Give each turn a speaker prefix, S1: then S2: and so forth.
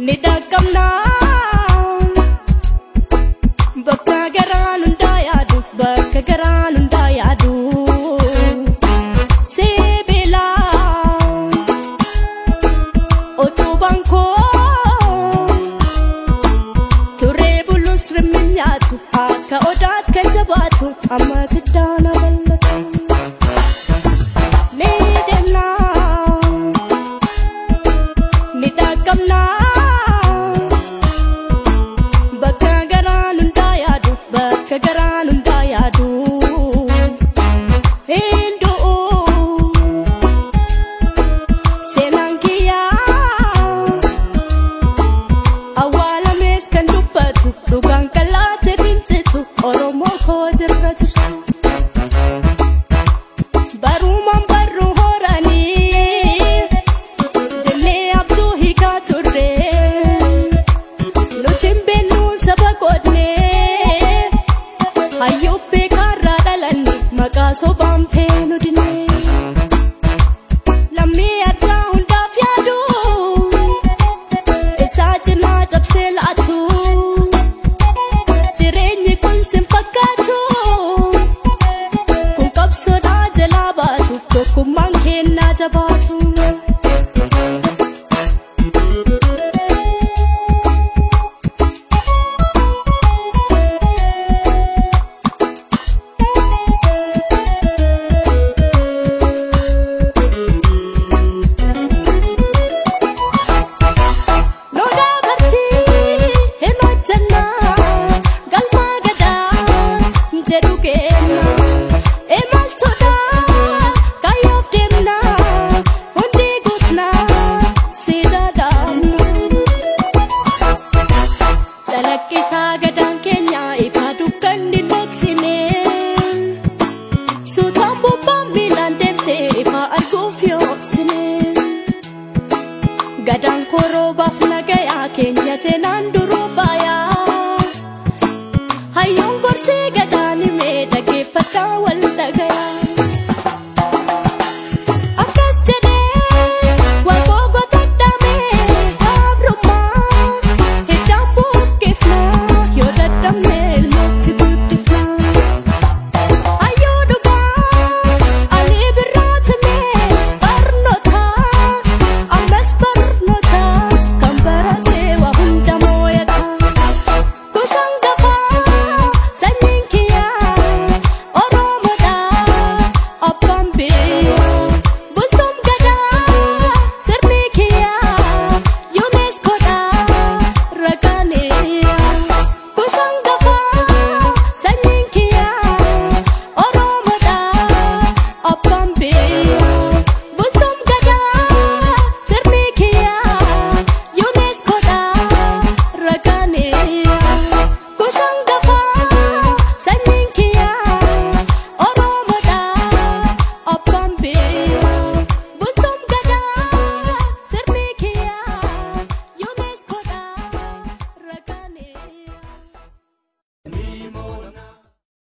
S1: Ni dhaqqabnaa bakka garaan hundaa yaadu, bakka garaan hundaa yaadu. Sibiila utubaan koo turee bulus rimmi nyaatu, akka odaat kan jabaatu amma siddaana bal'atu. Ni deemnaa, ni dhaqqabnaa bakka garaan hundaa yaadu, bakka garaan hundaa yaadu. Hin du'u seenaan kiyyaa, awwaalamees kan dubbatu, dhugaan qallaatee fincitu, Oromoo koo jirra jirtu. Baruumaan barruu horanii jennee abjuu hiikaa turre, nuti hin beeknu saba qoodnee, hayyuuf beekaarraa dhalanne maqaa sobaan.